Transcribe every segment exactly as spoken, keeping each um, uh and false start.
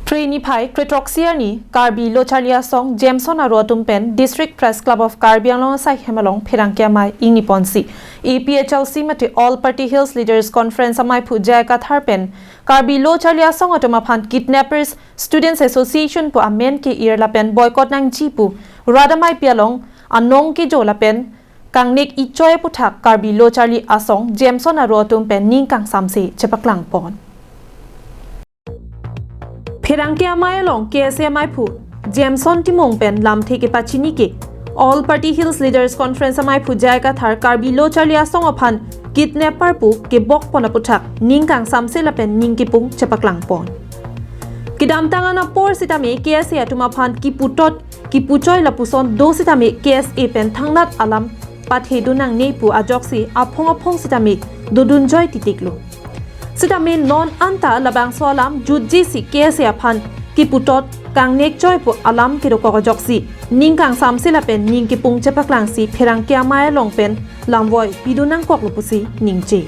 Tre niphai kre throksi arni Karbi Lo Charli Asong Jameson aro atum pen District Press Club of Karbi Anglong asai hem along pherangke amei ingni ponsi A P H L C mate All Party Hills Leaders Conference ameiphu J I Kathar pen Karbi Lo Charli Asong atum aphan kidnappers Students Association pu amen ke-ir lapen boycott nangji pu rat ameipi along anong kejo lapen kangnek ichoi aputhak Karbi Lo Charli Asong Jameson aro atum pen ning kangsamse chepaklang pon. Pherangke amei along K S A ameiphu Jameson Timung pen lamthe kepachini ke All Party Hills Leaders Conference ameiphu J I Kathar Karbi Lo Charli Asong aphan kidnapper pu kebok pon aputhak ning kangsamse lapen ning kipung chepaklang pon. Kedamtang an apor sitame K S A atum aphan kiputot kipuchoi lapuson do sitame K S A pen thangnat alam pathedun nangne pu ajoksi aphong aphong sitame dodunjoi titiklo. Sitame non anta labangso alam jutjesi K S A aphan kiputot kangnek choi pu alam kedokok ajoksi ning kangsamse lapen ning kipung chepaklangsi pherangke amei along pen lamvoi pidun nangkoklo pusi ningje.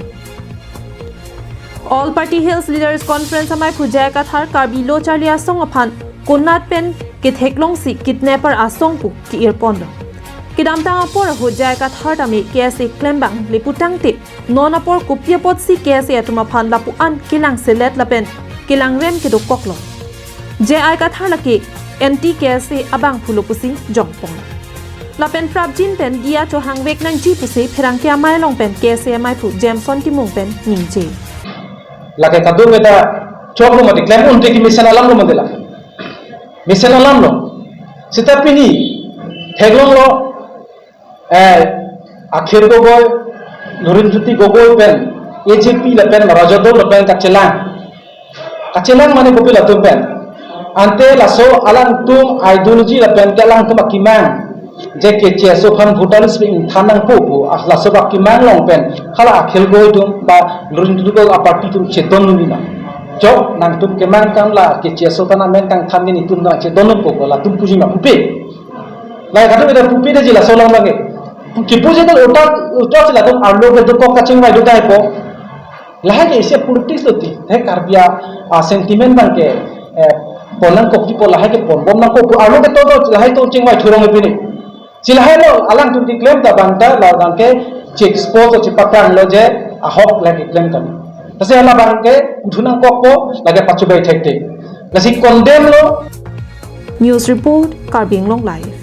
All Party Hills Leaders Conference ameiphu J I Kathar Karbi Lo Charli Asong aphan konat pen ketheklongsi kidnapper asong pu ke-ir ponlo. Kedamtang apor ahut J I Kathar tame K S A klembang leputangte non apor kopi apotsi K S A atum aphan lapu-an kelangselet lapen kelangrem kedokoklo. J I Kathar lake anti K S A abangphulo pusi jongpon. Lapen prapjin pen diya chohangvek nangji pusi pherangke amei along pen K S A ameiphu Jameson Timung pen ningje. Lake kadung meta choklo mati klem unte ke mesen alamlo mati la. Mesen alamlo. Seta pini theklonglo, eh, Akhil Gogoi, Lurinjyoti Gogoi pen, A J P lapen Rajadol lapen kachelang. Kachelang mane kopi latum pen. Ante laso alangtum ideology lapen ke alangtum akemang. Je K H A S O aphan voter list pen ingthan nangpo pu, ah, laso akemang along pen. Hala Akhil Gogoi atum ba Lurinjyoti Gogoi aparty atum chedon nangji ma. Chok nangtum kemang kam la K H A S O aphan amen kangthan ke netum nangchedon nangpo pu latum puji ma pupe. Lahai kadung meta pupe daji laso alam lake. Kipu je utak, utak si latum arlo kedokok kachingvai do taipo. Lahai ke isi politics lo ti. He Karbi a, a sentiment abang ke, eh, pon nangkokji pu lahai ke ponbom nangkok pu arlo kedo do lahai atum chingvai thurong pini. Si lahai lo alangtum keklem ta abang ta la abang ke che-expose lo chepaklang lo je ahok lake klem kami. Lasi hala abang ke kuthu nangkokpo lake pachubai thekte. Lasi condemn lo. News report, Karbi Anglong Live.